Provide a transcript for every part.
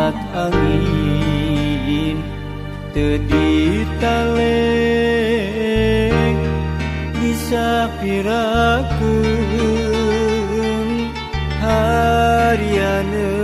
Lepat angin teu ditaleng disapirakeun harianeun.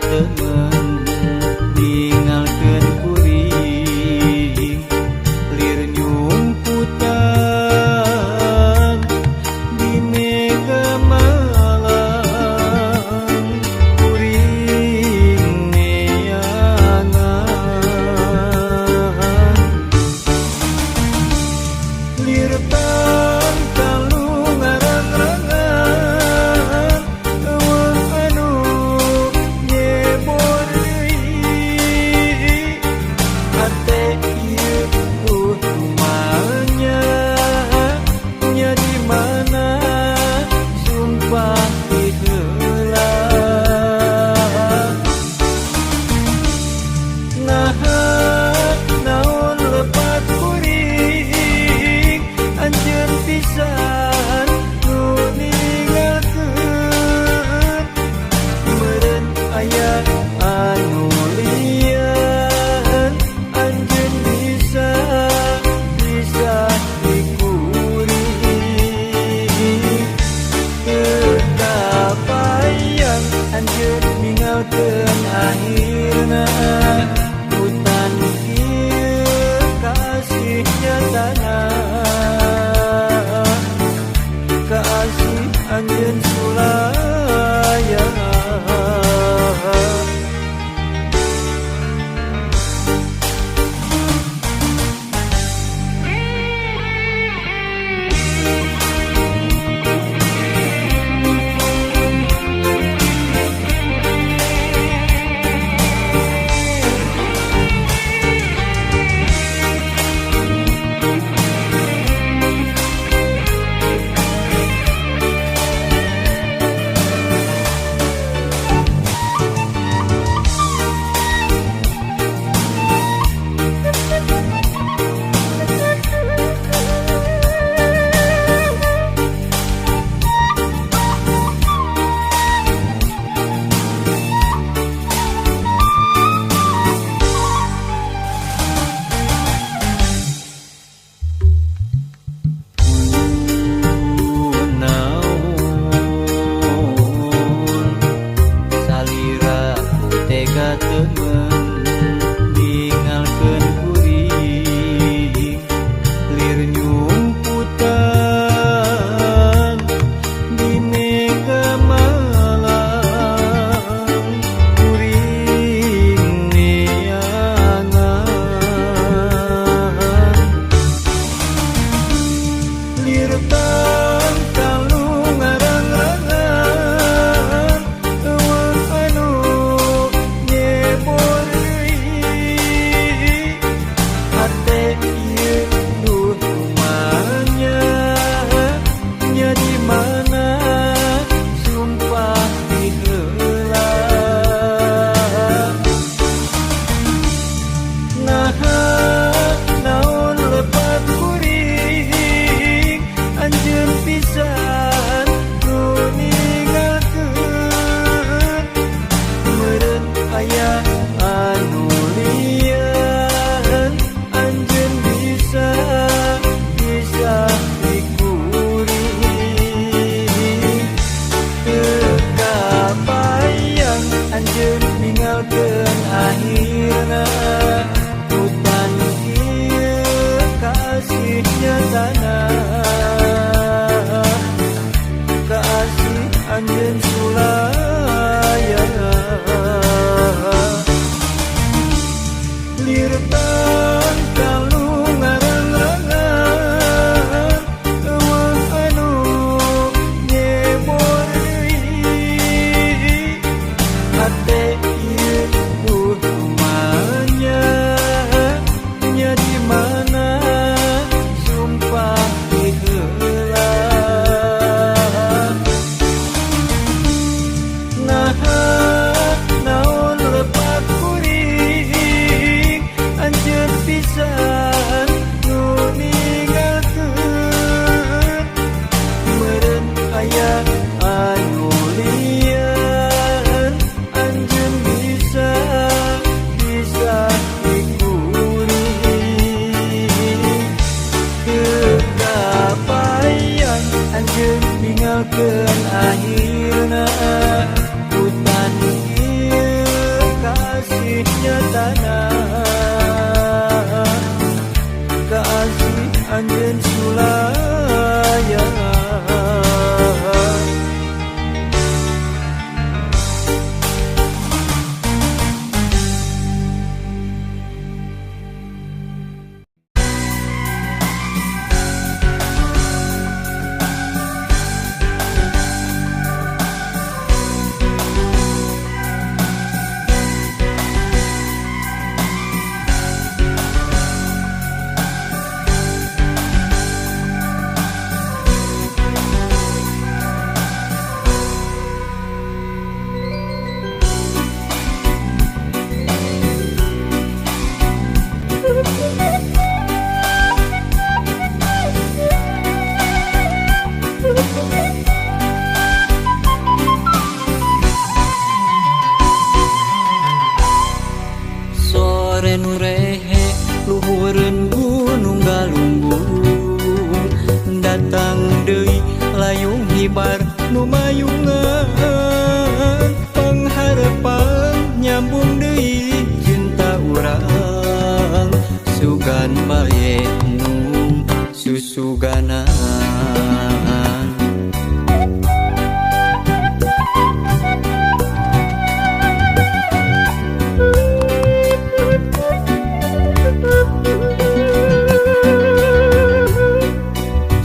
Temen ningalkeun kuring lir nyumputan di mega malang kuring neangan lir tangkalu ngarang-rangan eueuh anu nyebor deui hate ieu kutumanya nya di mana sumpah ti heula naha naon lepat kuring anjeun pisan nu ninggalkeun meureun aya anu lian anjeun bisa bisa dikuring teu kabayang anjeun ninggalkeun akhirna hutan ieu kasih nyatana kasih anjeun sulaya. Kunaon salira ku tega temen ningalkeun kuring lir nyumputan di mega malang kuring neangan lir tangkalu ngarang-rangan eueuh anu nyebor deui hate ieu duh kumanya nya di mana sumpah ti heula naha naon lepat kuring anjeun pisan nu ninggalkeun meureun aya anu lian anjeun bisa bisa dikuring teu kabayang anjeun ninggalkeun akhirna hutan ieu kasih nyatana kasih anjeun sulaya. Nyatana kaasih anjeun sulaya. Sore nu rehe luhureun gunung galunggung, datang deui layung hibar nu mayungan. Pangharepan nyambung deui cinta urang, sugan bae nu susuganan.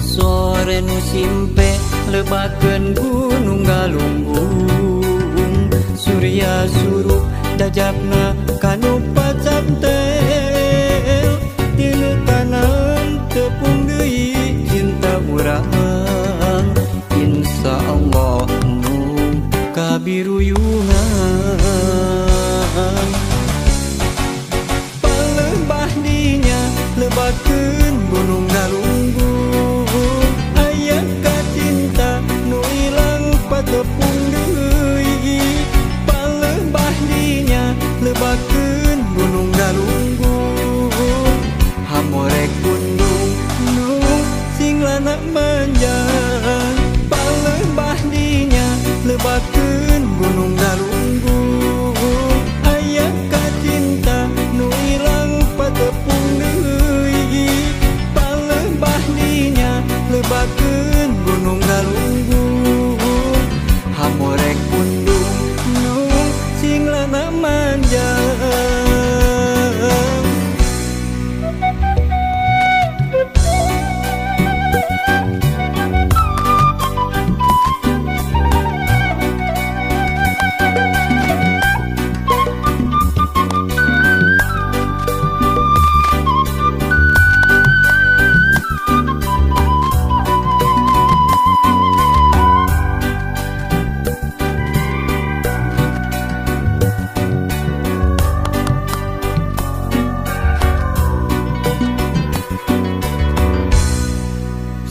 Sore nu simpe lebakeun gunung galunggung, surya surup dajapna kanu pacamtel. Tinu tanam tepung deui cinta urang, insya Allah nu kabiruyungan. Palembah dinya lebakeun gunung galunggung, aya kacinta nu ilang patepung deui. Palembah dinya lebakeun gunung galunggung, hamorek pundung nu sing lana manjang. Palembah dinya lebakeun gunung galunggung, aya kacinta nu ilang patepung deui. Palembah dinya lebakeun gunung galunggung, hamorek pundung nu sing lana manjang.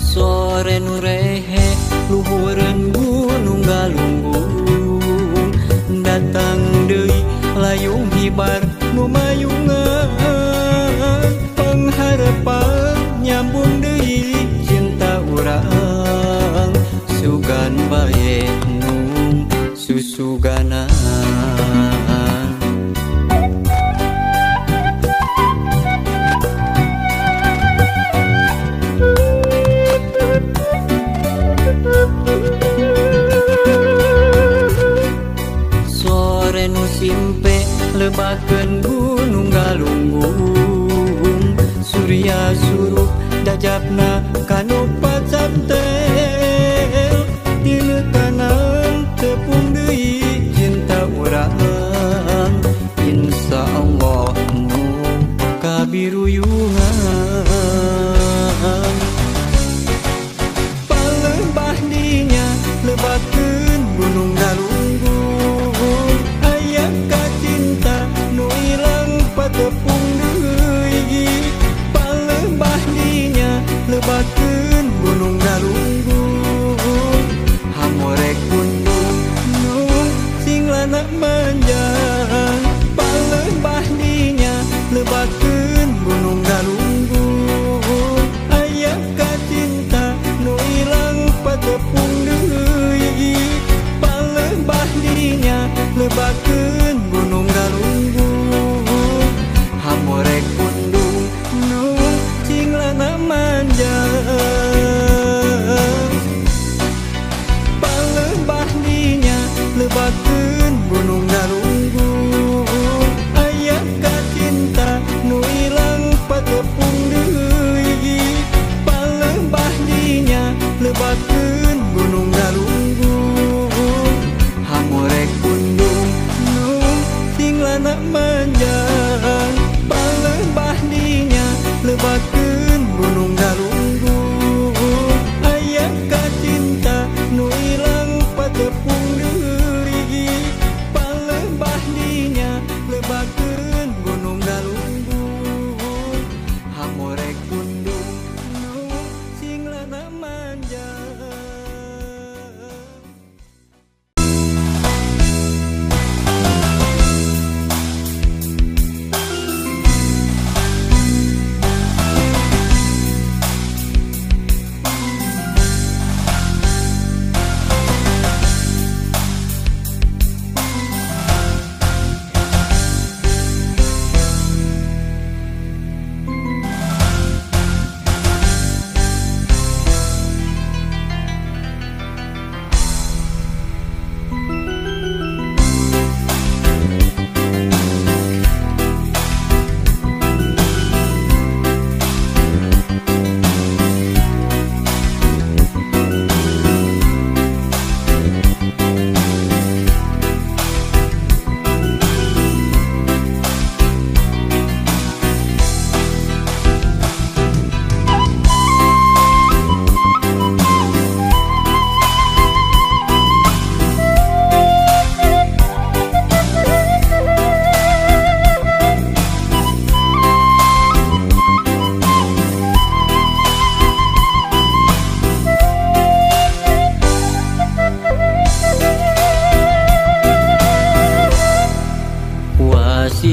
Sore nu rehe luhureun gunung galunggung, datang deui layung hibar nu mayungan. Pangharepan nyambung deui cinta urang, sugan bae nu susuganan. Sore nu simpe lebakeun gunung galunggung, surya surup dajapna kanu pacamtel. Tinu tanam tepung deui cinta urang, insya Allah nu kabiruyungan. Palembah dinya lebakeun gunung galunggung, aya kacinta nu ilang patepung deui. Palembah dinya lebakeun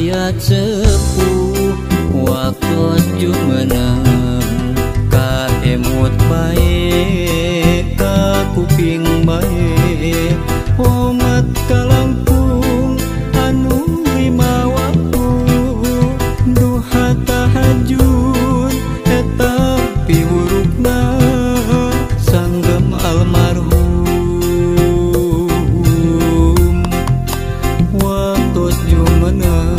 Wasiat sepuh waktu jumeneng ka emut bae ka kuping bae omat kalangkung anu lima waktu duha tahajud eta piwurukna sanggem almarhum waktu jumeneng.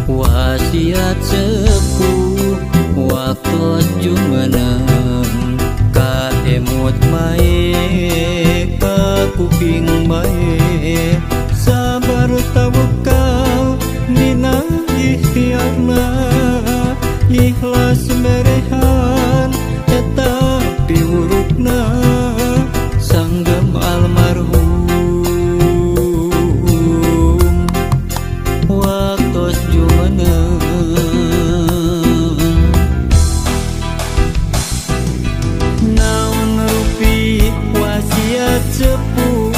Wasiat sepuh waktu jumeneng ka emut bae ka kuping bae sabar tawakal dina ikhtiarna ikhlas merehan eta piwurukna sanggem almarhum waktu jumeneng. Naon rupi wasiat sepuh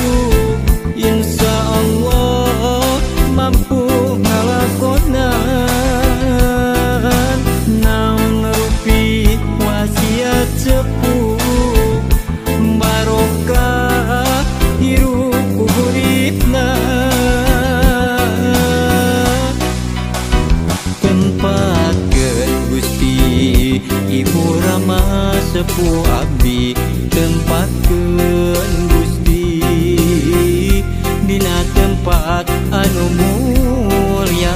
insya Allah mampu ngalakonan. Naon rupi wasiat sepuh barokah hirup kuhuripna. Tempatkeun Gusti Ibu Rama sepuh abdi tempatkeun Gusti dina tempat anu mulia.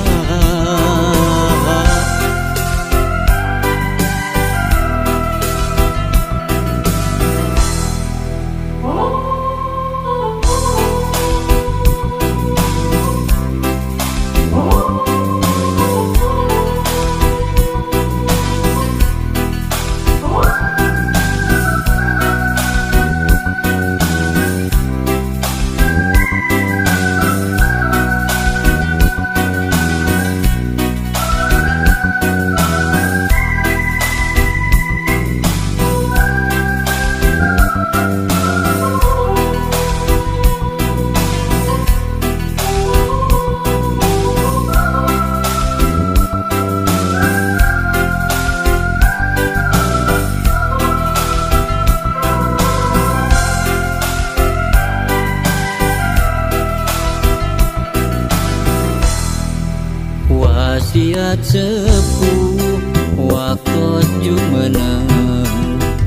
Wasiat sepuh waktu jumeneng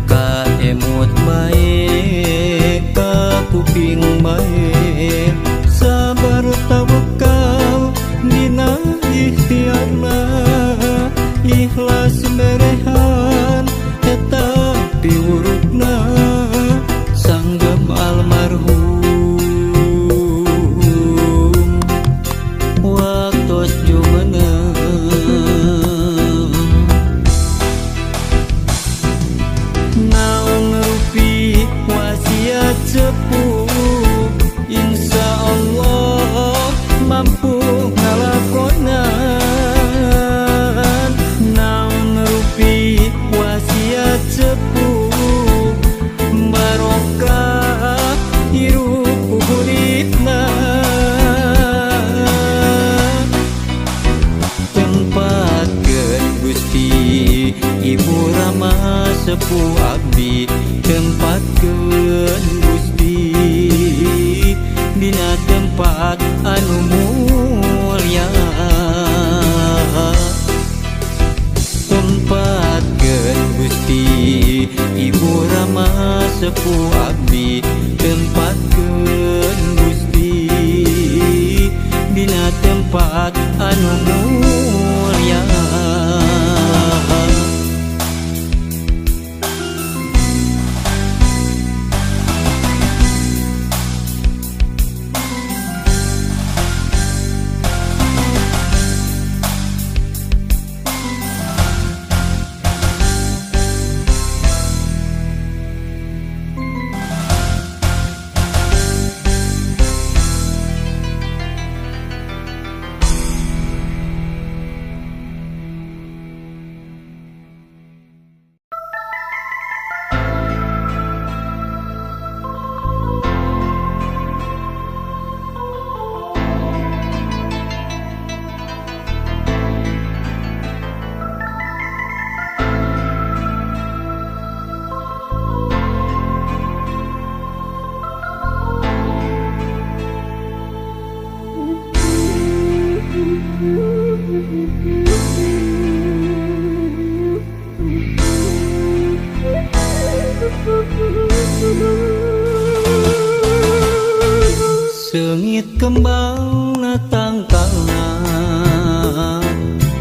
ka emut bae ka kuping bae sabar tawakal dina ikhtiarna ikhlas merehan eta piwurukna sanggem almarhum waktu jumeneng. Naon rupi wasiat sepuh insya Allah mampu ngalakonan. Naon rupi wasiat sepuh barokah hirup kuhuripna. Tempatkeun Gusti Ibu Rama sepuh abdi tempatkeun Gusti dina tempat anu mulia. Tempatkeun Gusti Ibu Rama sepuh abdi tempatkeun Gusti dina tempat anu mulia. Seungit kembang natangkalna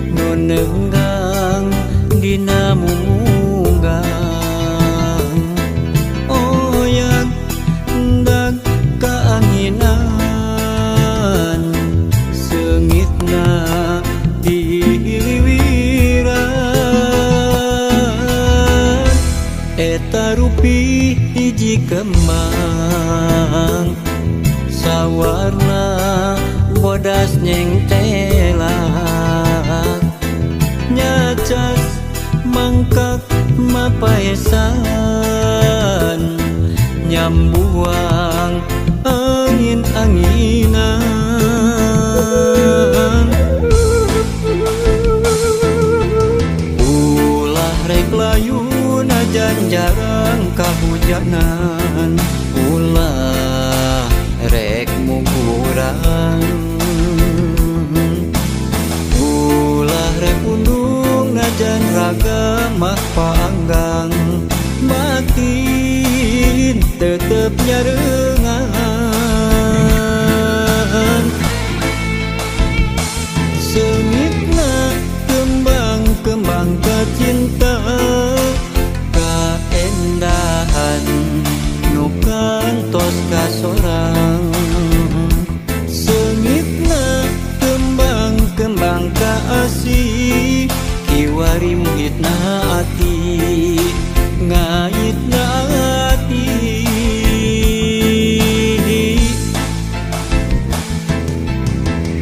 nu neunggang dina mumunggang oyag ndag kaanginan seungitna dihiliwiran eta rupi hiji kembang sawarna bodas nyengtelak nyacas mangkak mapaesan nyambuang angin-anginan ulah rek layu najan jarang kahujanan ulah rek mungkurang ulah rek undung najan raga mah paanggang batin tetep nyarengan seungitna kembang-kembang kacinta kaendahan nu kantos kasorang seungitna kembang-kembang kaasih kiwari muhitna ati ngaitna ati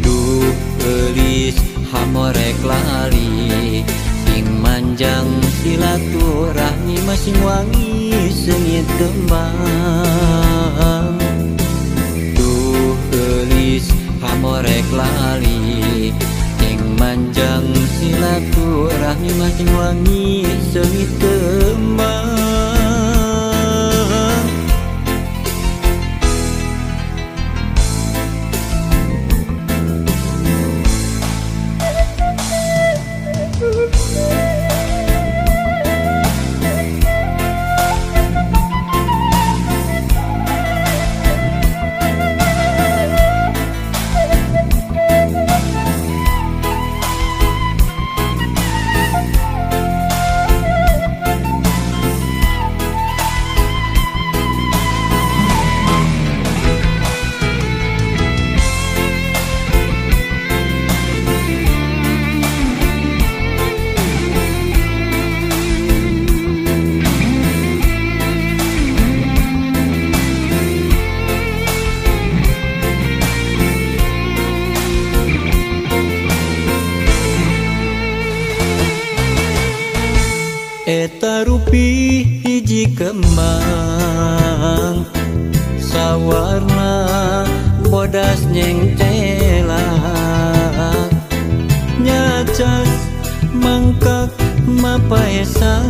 duh geulis hamorek lali sing manjang silaturahmi masing wangi seungit kembang duh geulis hamorek lali sing manjang silaturahmi masing wangi seungit kembang. Eta rupi hiji kembang sawarna bodas nyengtelak nyacas mangkak mapaesan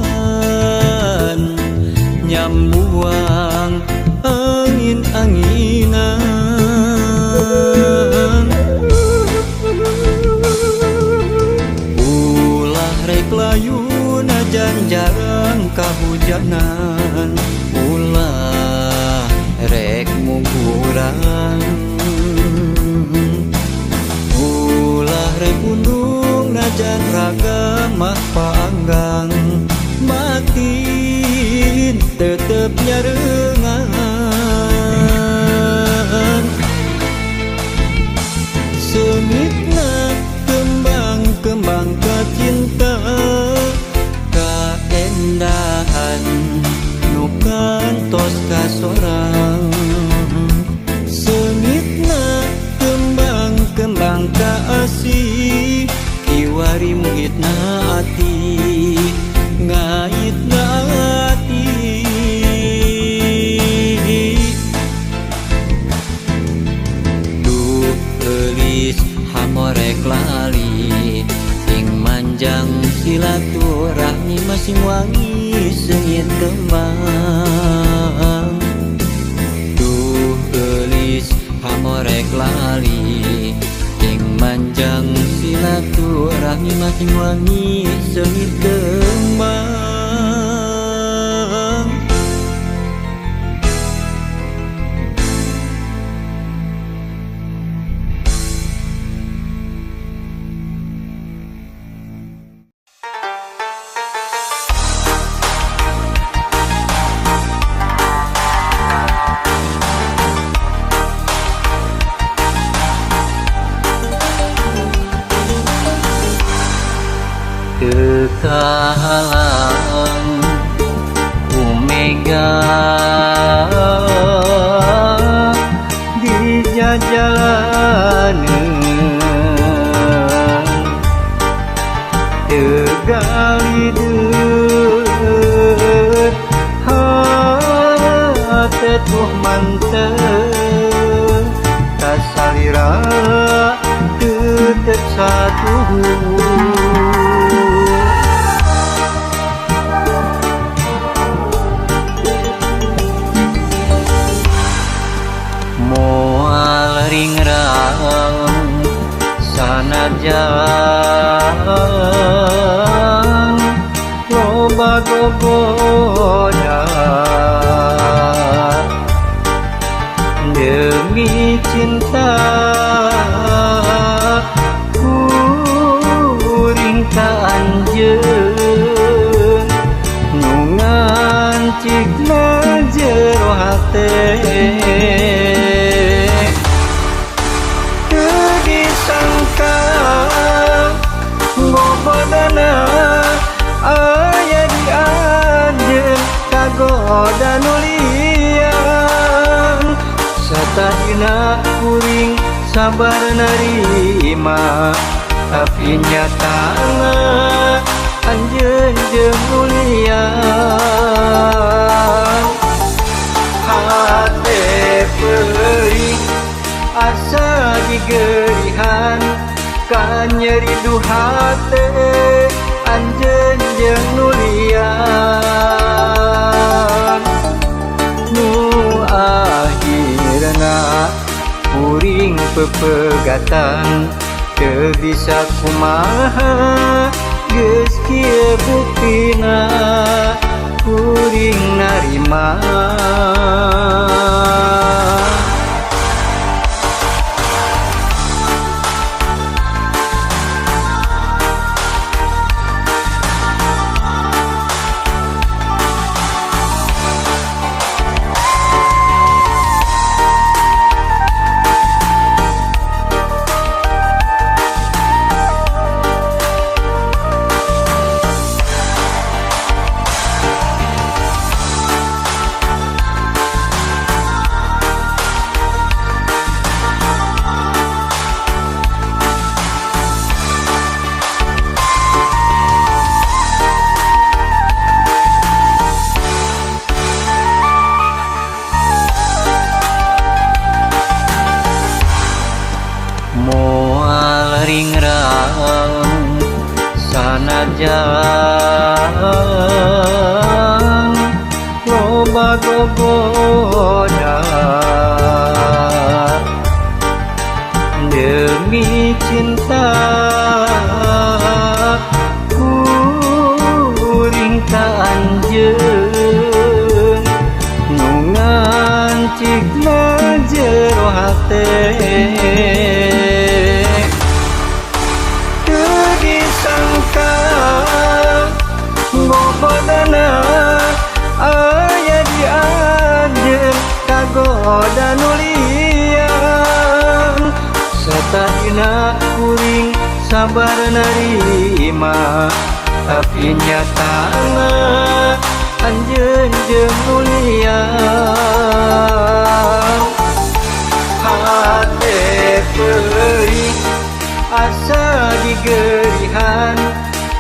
nyambuang angin-anginan ulah rek layu najan jarang kahujanan ulah rek mungkurang ulah rek undung najan raga mah paanggang batin tetep nyarengan seungitna kembang-kembang kacinta kaendahan nu kantos kasorang seungitna kembang-kembang kaasih kiwari muhitna ati ngaitna ati duh geulis hamorek lali sing manjang silaturahmi masing wangi seungit kembang duh geulis hamorek lali sing manjang silaturahmi masing wangi seungit kembang. Tekahalang ku mega di jajalaneun, Tegal hideut hate tuh mantep, kasalira tetep satuhu. Ringrang sanajan loba gogoda, demi cinta kuring ka anjeun, nu ngancikna jero hate. Disangka ngobodana aya di anjeun kagoda nu lian, satadina kuring sabar narima, tapi nyatana anjeun jeung nu lian. Hate peurih asa digerihan, kanyeri hate anjeun jeung nu lian. Nu akhirna kuring pepegatan, teu bisa kumaha geus kieu buktina kuring narima. Moal ringrang sanajan loba gogoda, demi cinta kuring ka anjeun, nu ngancikna jero hate. Disangka ngobodana aya di anjeun kagoda nu lian, satadina kuring sabar narima, tapi nyatana anjeun jeung nu lian. Hate peurih asa digerihan,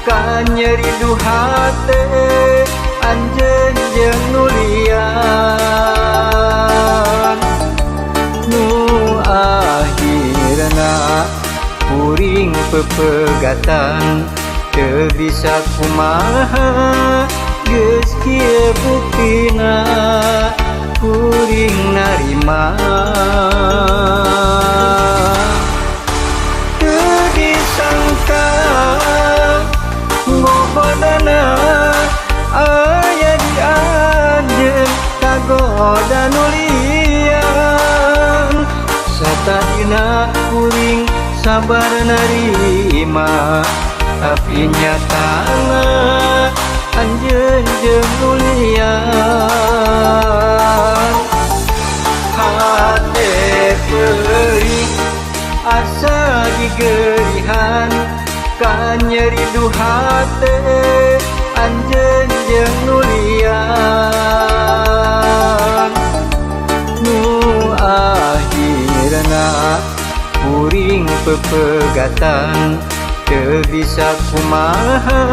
kanyeri hate anjeun jeung nu lian. Nu akhirna kuring pepegatan, teu bisa kumaha geus kieu buktina kuring narima. Teu narima tapi nyatana anjeun jeung nu lian. Hate peurih asa digerihan kanyeri du hate anjeun jeung nu lian. Nu akhirna kuring pepegatan teu bisa kumaha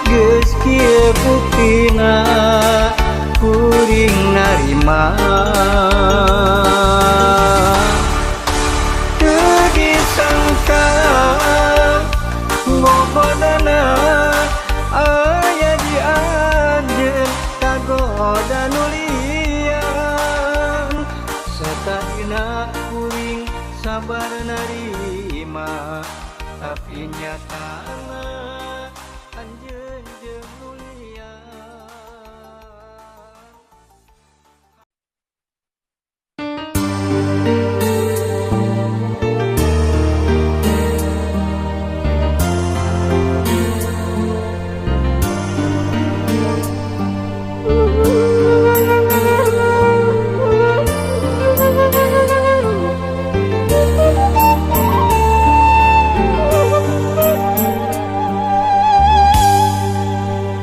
geus kieu buktina kuring narima. Teu disangka ngogodana aya di anjeun kagoda nu lian. Satadina kuring sabar narima tapi nyatana anjeun jeung nu lian.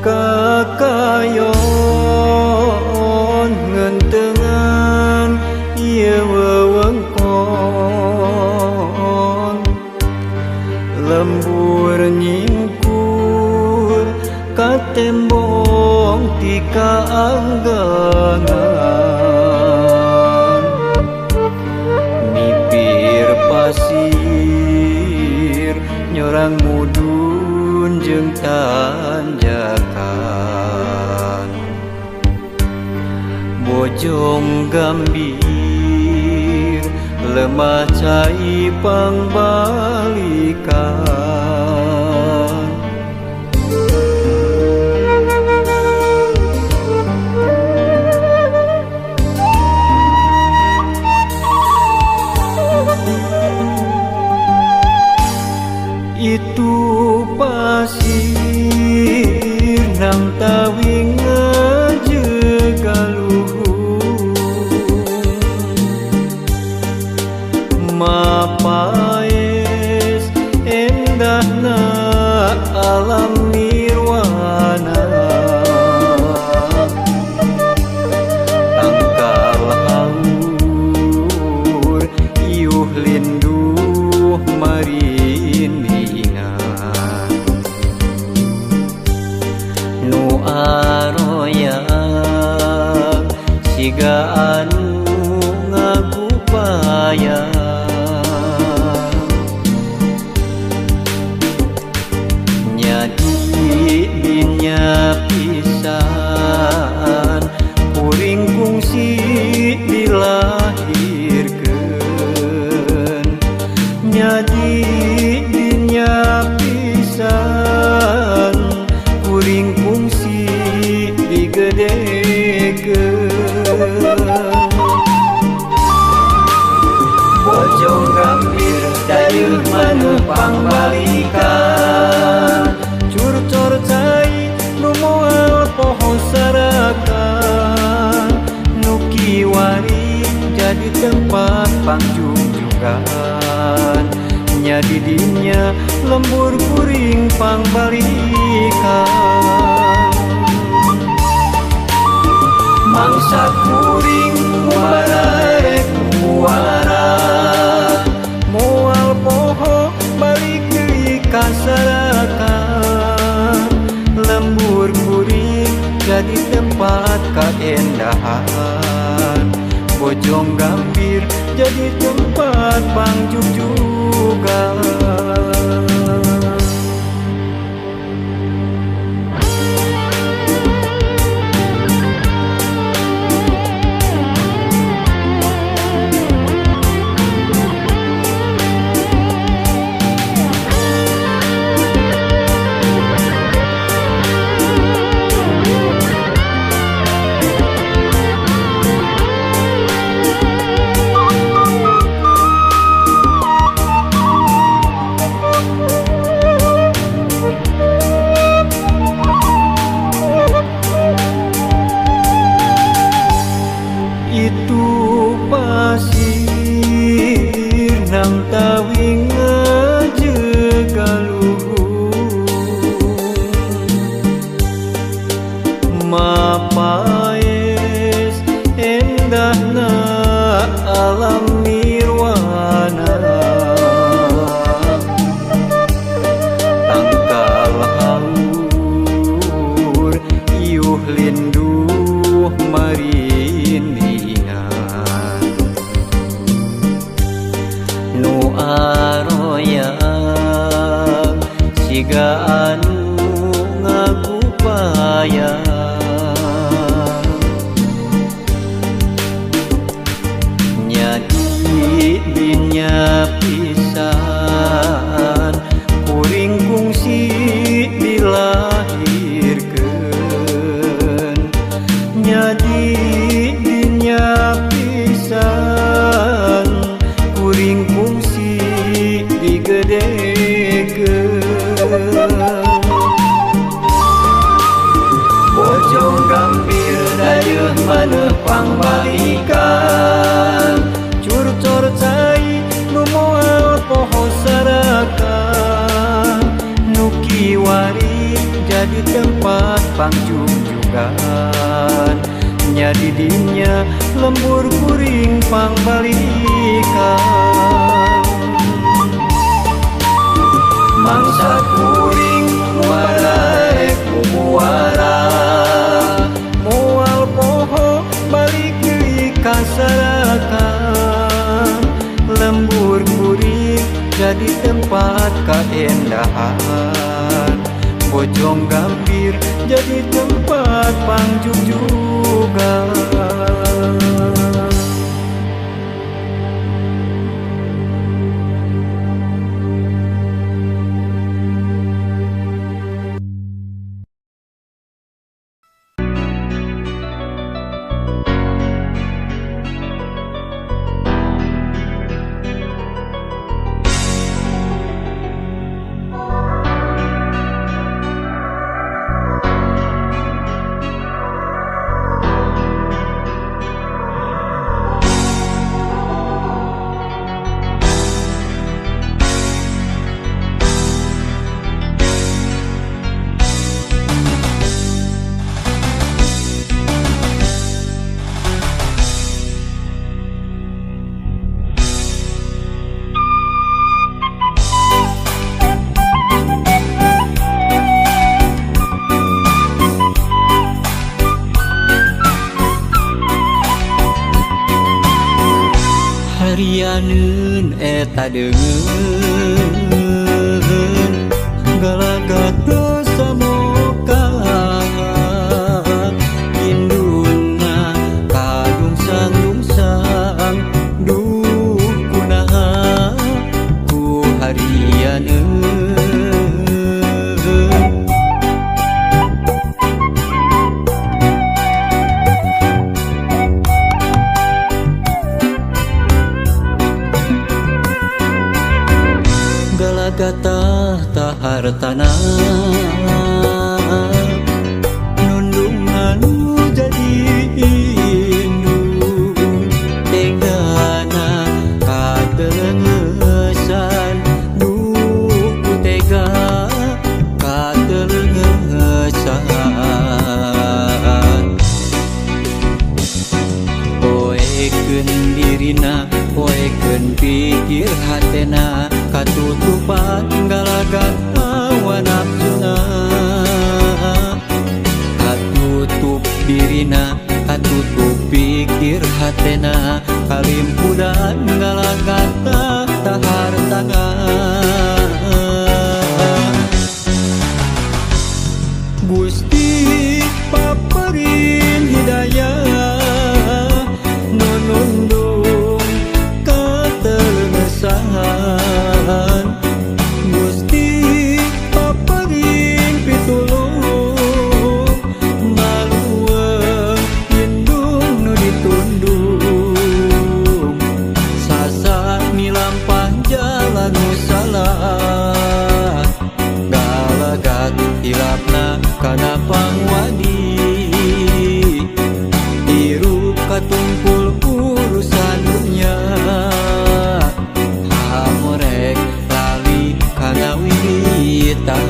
Kakayon ngentengan ieu wewengkon lembur nyingkur ka tembong ti kaanggangan mipir pasir nyorang mudun jeung tanjakan Bojong Gambir lemah cai pangbalikan. Itu pasir nang tawing ngajegaluhung mapaes endahna alam nirwana tangkal haur iuh linduh marindingan nu aroyang siga anu ngagupayang nyadi dinya pisan kuring kungsi dilahirkeun nyadi dinya pisan kuring kungsi digedekeun. Bojong Gambir dayeuh maneuh pangbalikan curcor cai nu moal poho sarakan nu kiwari jadi tempat pangjungjugan nyadi dinya lembur kuring pangbalikan. Mangsa kuring mubararek muara moal poho balik deui ka sarakan lembur kuring jadi tempat kaendahan Bojong Gambir jadi tempat pangjugjugan. Siga anu ngagupaya. Nyadi dinya pisan kuring kungsi dilahirkeun. Nyadi dinya pisan kuring kungsi digedekeun. Bojong Gambir dayeuh maneh pangbalikan, curcor cai nu moal poho sarakan. Nu kiwari jadi tempat pangjugjugan, nyadi dinya lembur kuring pangbalikan. Mangsa kuring muara kubuara, moal poho balik deui ka sarakan. Lembur kuring jadi tempat kaendahan, Bojong Gambir jadi tempat pangjugjugan. Harianeun eta deungeun galagat samoka induna kadungsang-dungsang duh kunaha ku harianeun. Galagatah tahartana nundungan jadi indung tegana katelengesan duh ku tega katelengesan. Poekeun dirina poekeun pikir hatena katutupan galagat hawa nafsuna. Katutup dirina katutup pikir hatena kalimpudan galagat tahartana. Gusti paparin hidayah nunundung katelengesan. Gusti paparin pitulung maluweung indung nu ditundung sasa milampah jalan nu salah galagat hilapna kana pangwadi hirup katumpul urusan dunya hamorek lali kana wiritan.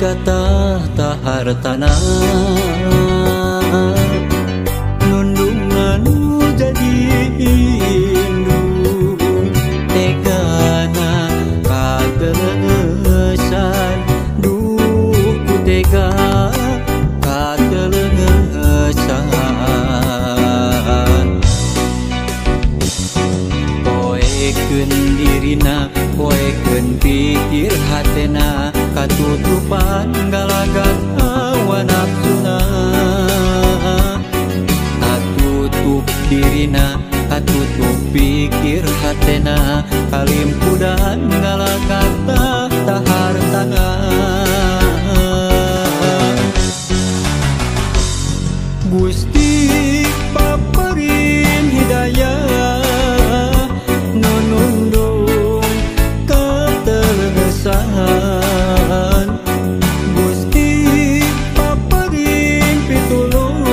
Ka tahta hartana nundungan jadi indung tegana katelengesan duh ku tega katelengesan poekeun dirina poekeun pikir hatena katutupan galagat hawa nafsuna katutup dirina katutup pikir hatena kalimpudan galagat tahta hartana. Gusti paparin hidayah nu nundung katelengesan Gusti paparin pitulung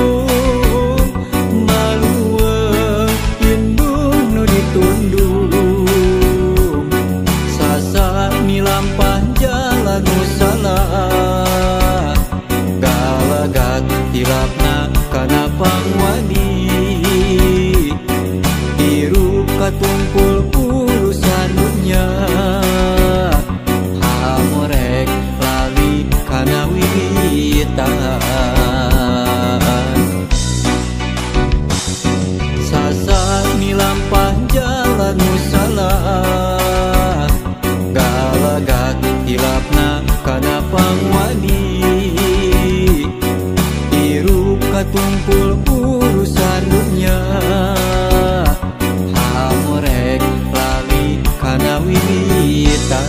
maluweung indung nu ditundung sasa milampah jalan nu salah galagat hilapna kana pangwani hirup katumpul urusan dunya hamorek lali kana wiwitan sasa milampah jalan nu salah galagat hilapna kana pangwani hirup katumpul urusan dunya hamorek lali kana wiwitan.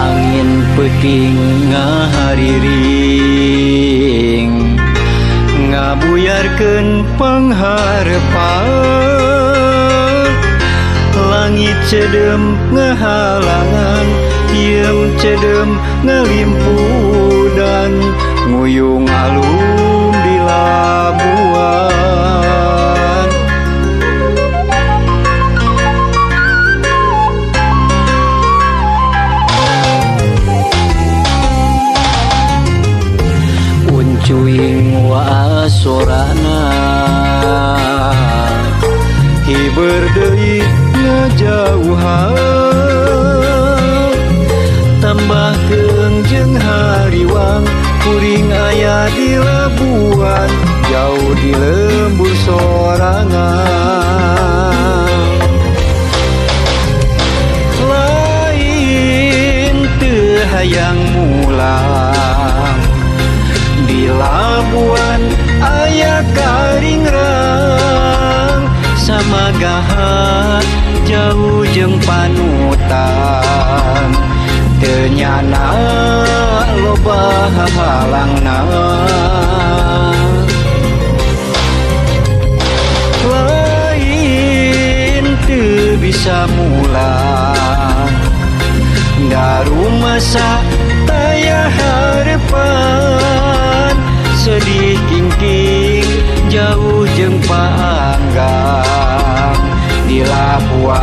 Angin peuting ngahariring ngabuyarkeun pangharepan langit cedem ngahalangan hieum cedem ngalimpudan nguyung alum di Labuan. Uncuing waasorana hiber deui ngajauhan tambah keung jeung hariwang kuring aya di Labuan jauh di lembur sorangan lain teu hayang mulang di Labuan aya karingrang samagahan jauh jeung panutan teu nyana loba hahalangna lain teu bisa mulang darumasa taya harepan sedih kingking jauh jeung paanggang di Labuan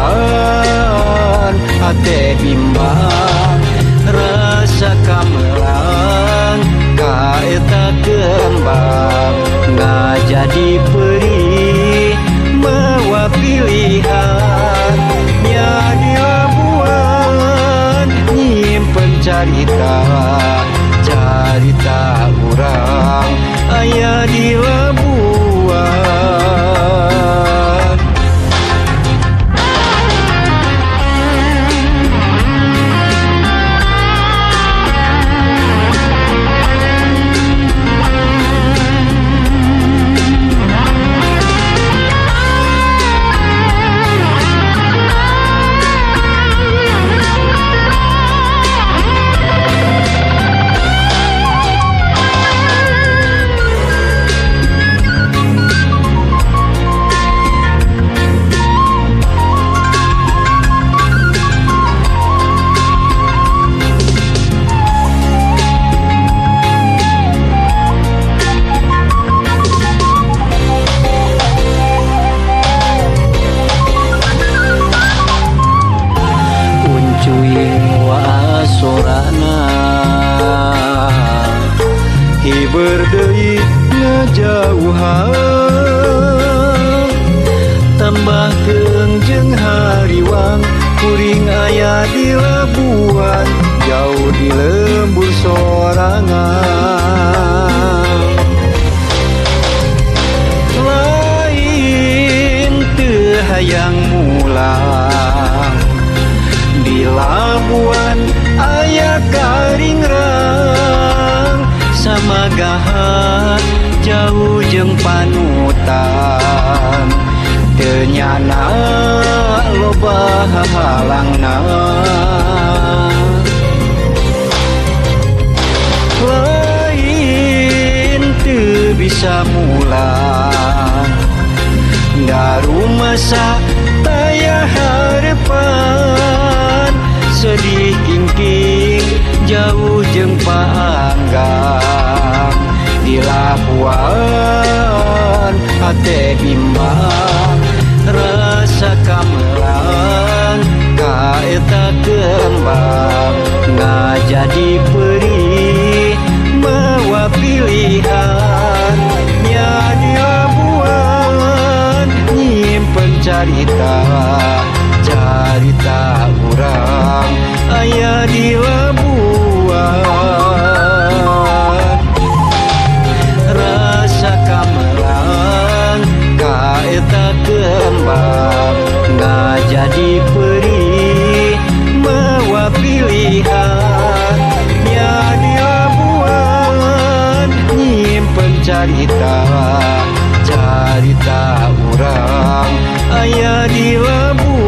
hate bimbang rasa kamelang ka eta kembang ngajadi perih mawa pilihan nya di Labuan nyimpen carita carita urang aya di Labuan. Lembur deui ngajauhan tambah keung jeung hariwang kuring aya di Labuan jauh di lembur sorangan lain teu hayang mulang di Labuan aya karingrang samagahan jauh jeung panutan teu nyana loba hahalangna lain teu bisa mulang darumasa taya harepan sedih kingking jauh jeung paanggang di Labuan hate bimbang rasa kamelang ka eta kembang ngajadi perih mawa pilihan nya di Labuan nyimpen carita carita urang aya di Labuan rasa kamelang ka eta kembang ngajadi perih mawa pilihan nya di Labuan nyimpen carita carita urang aya di Labuan.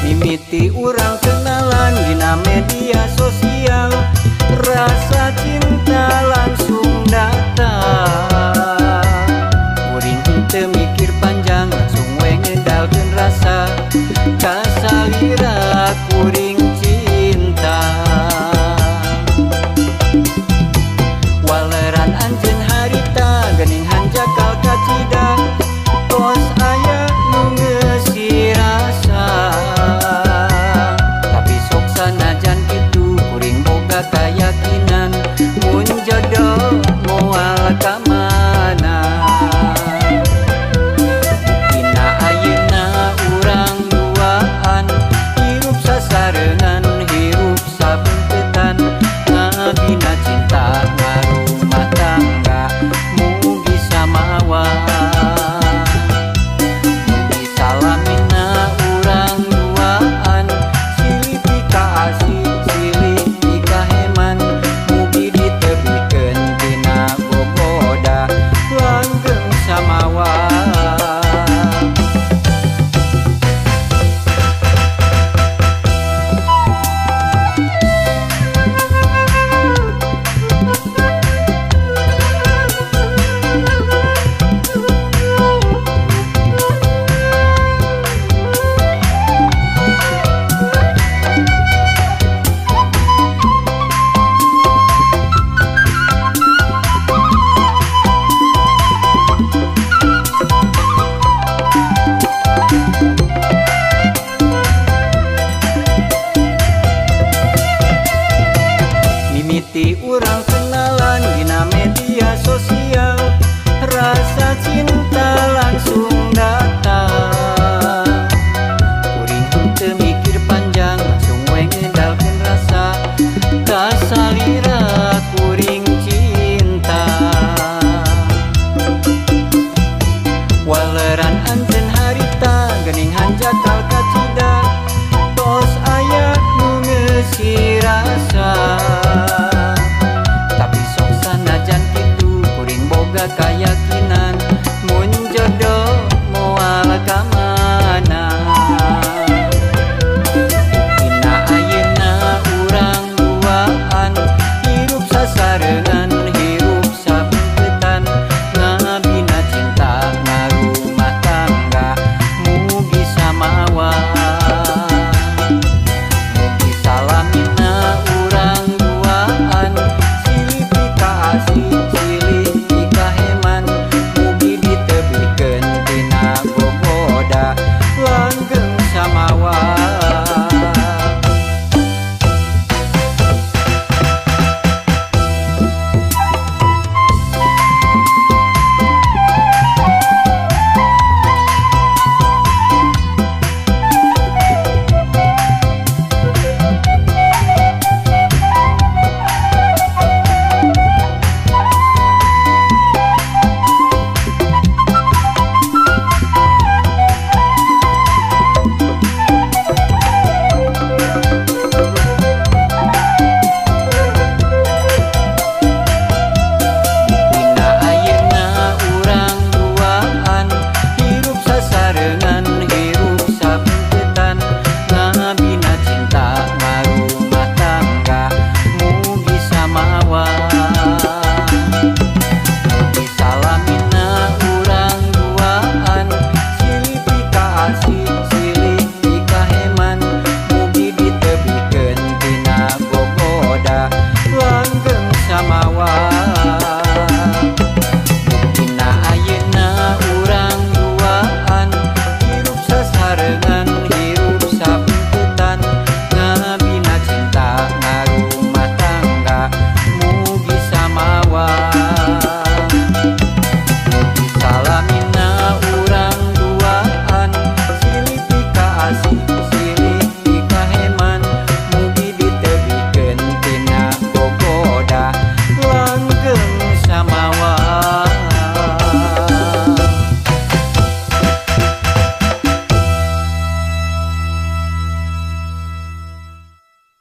Mimiti urang kenalan dina media sosial, rasa cinta langsung datang.